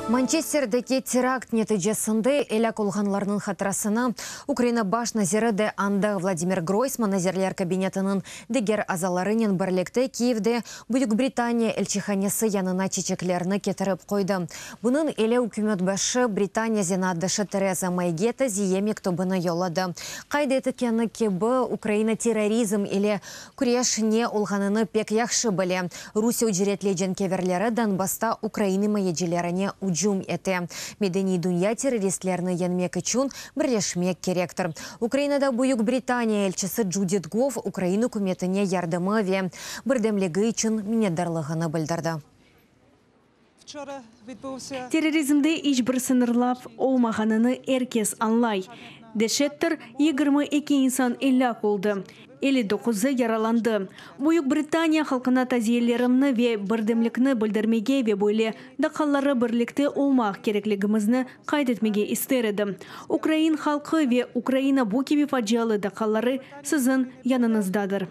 Mançesterdeki terakt neticesinde elâk olğanlarnıñ hatırasına Ukraina baş naziri de añdı. Vladimir Groysman Nazirler Kabinetiniñ diger azalarınen birlikte Kiyevde Büyük Britaniya elçihanesi yanına çiçeklerni ketirip qoydı. Bunıñ ile ükümet başı Britaniya zenaatdaşı Tereza Mayge taziye mektübini yolladı. Qayd etkeni kibi, Ukraina terrorizm ile Küreş ne olğanını pek yahşı bile. Rusiye ücretli cenkâverleri Donbassta ukrain imayecilerine ücüm ete. Medeniy dünya terroristlerni yeñmek içün birleşmek kerektir. Ukrainada Büyük Britaniya elçisi Cudit Gov ukrain ükümetine yardımı ve birdemligi içün minnetdarlığını bildirdi. Terrorizmde iç bir sıñırlav olmağanını er kes añlay. Deşettir, 22 insan elâk oldı, 59-ı yaralandı. Büyük Britaniya halqına taziyelerimni ve birdemlikni bildirmege ve böyle daqqaları birlikte olmaq kerekligimizni qayd etmege ister edim. Ukrain halqı ve Ukraina bu kibi facialı daqqaları siziñ yanıñızdadır.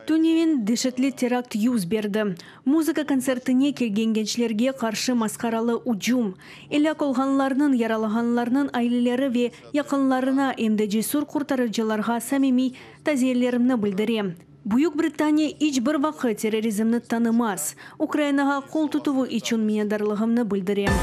Tünevin deşetli terakt yüz berdi. Muzıka kontsertine kelgen gençlerge qarşı masqaralı ücüm. Elâk olğanlarnıñ, yaralağanlarnıñ aileleri ve yaqınlarına, em de cesür qurtarıcılarğa samimiy taziyelerimni bildirem. Büyük Britaniya iç bir vaqıt terrorizmni tanımaz. Ukrainağa qol tutuvı içün minnetdarlığımnı bildirem.